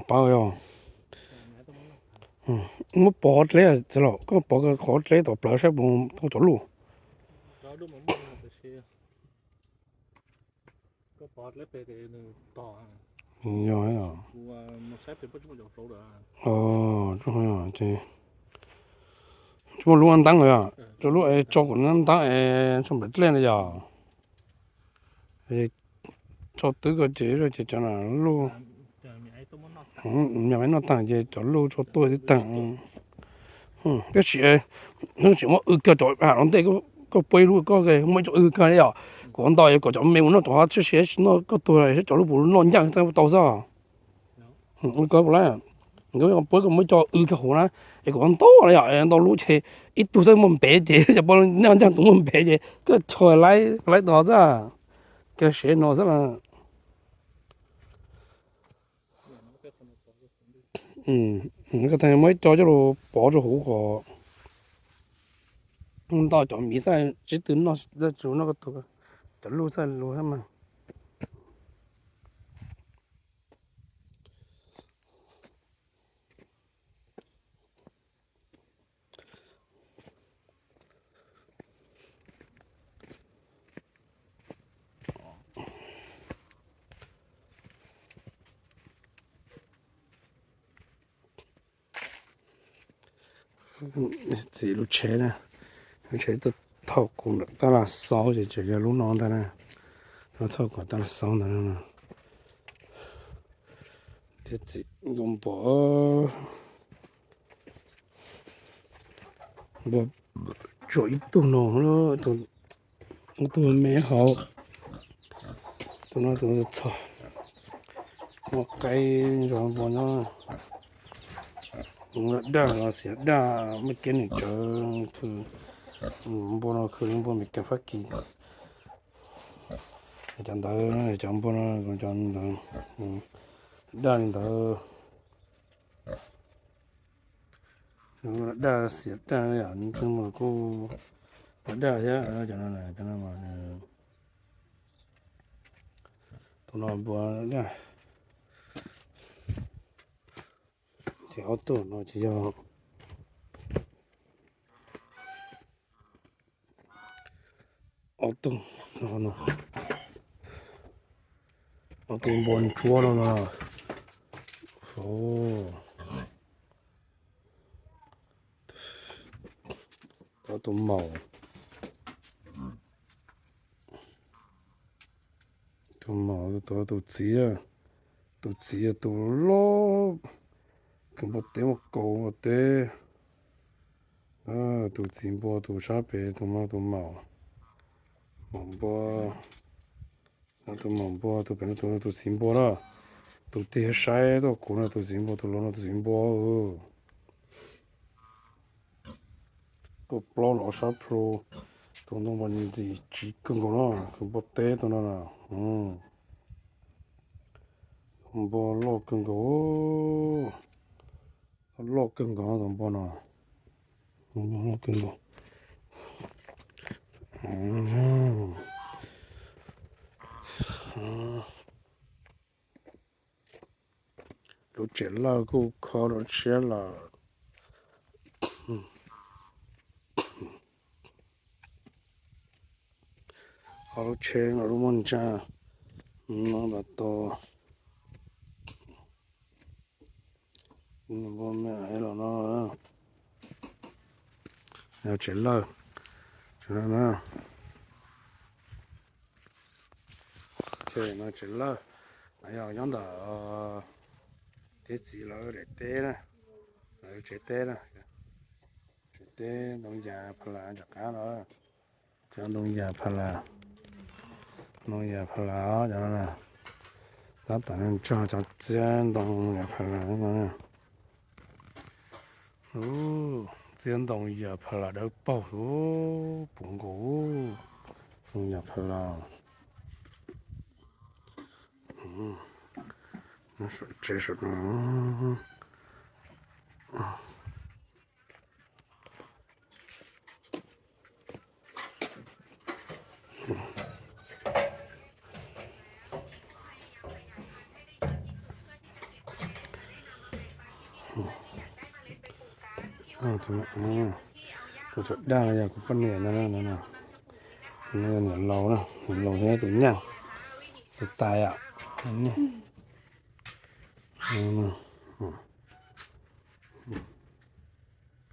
Pab yog muab pov dleb txiv laus, koj pov qhov dleb tom plawv saib puas tau cov luj. Yog, tsis muaj lub ntaub ntawv, cov lub es tso kom ntaub ntawv es tso nplaim dlej na yog. Tso twb ko ces ces cov luj, noj tag ces cov luj tso tuaj twb tag. Tab sis, tab sis muab w kag cov av los ntej, koj pub ib lub, koj muab ib co w kag li yom, kuv nto es kom cov me mus noj cov tshwj sia, tsis noj koj tuag saib cov luj puas noj ncaj tau xwb. Nkawd puas laib, nkawd puab kom muab co w kag hauv na, es kom ntau na yom, ntau lub ces ib tug xwb muaj npev ces cov poj ncaj tus muaj npev ces koj cho laib laib tau xwb. Kawg sev no xwb mas. Koj muab ib co coj los pov rau hauv kom ntau cov miv xwb, tsis tw noj, tsis noj koj tuag, cov luj xwb luj xwb mas. Txiv lub tsheb na, lub tsheb tuaj thauj kuv ntawm tab laj xaub ces tseem yog lub no ntag na, tuaj thauj kuv tab laj xaub ntawd no. Thiab txiv nkaus npua, npua tsuas ib tug no, ib tug me hauv, tus no tus txog, muaj qaib ntsoov npua nyob. Daj los xim daj, muaj kiab nws cawv khw, npua no khw li npua Meskas Fab Kis. Cov ntawd, cov npua no, cov ntawd, daj li ntawd. Daj xim daj yom, kuj daj thiab cov no, cov no mas, tus no npua daj. Ces ob tug no ces yog ob tug, ob tug npua ntsuab no no. Ob tug maum, tus maum, tus txiv, tus txiv tus loj, kws npua teb muaj kaus npua teb. Tus txiv npua tus sab pem tus no tus maum, maum npua, tus maum npua, tus pem no tus txiv npua na. Tus tig saib tuaj kuv no tus txiv npua, tus laus no tus txiv npua. Tuaj plaub los sab plhu, tus ntoo npua ntxim tsiv kawg nkaus na, kws npua teb tus no na. Npua loj kawg nkaus, loj kawg nkaus tus npua no. Loj kawg nkaus. Lub tsev lawj kuj kho rau tshiab lawm. Ho lub tsheb no lub muaj ntsa no tas tau. Npua me los no, yog tsev lawj, tsev lawj na. Tsev no tsev lawj, no yog nyob ntawm tib txiv lawv daim teb na, lawv tsev teb na. Tsev teb ntoo yas pha las tom qab no, cov ntoo yas pha las, ntoo yas pha las cov no na. Tab tom nrog cov txiab ntoo yas pha las no. Txiab ntoo yas pha las dawb paug, puv nkaus ntoo yas pha las. Tsev saum no. Tus tsov daj no yog kuv poj niam no, no yog niam laus na, niam laus thiab tus nyaj, tus tais os.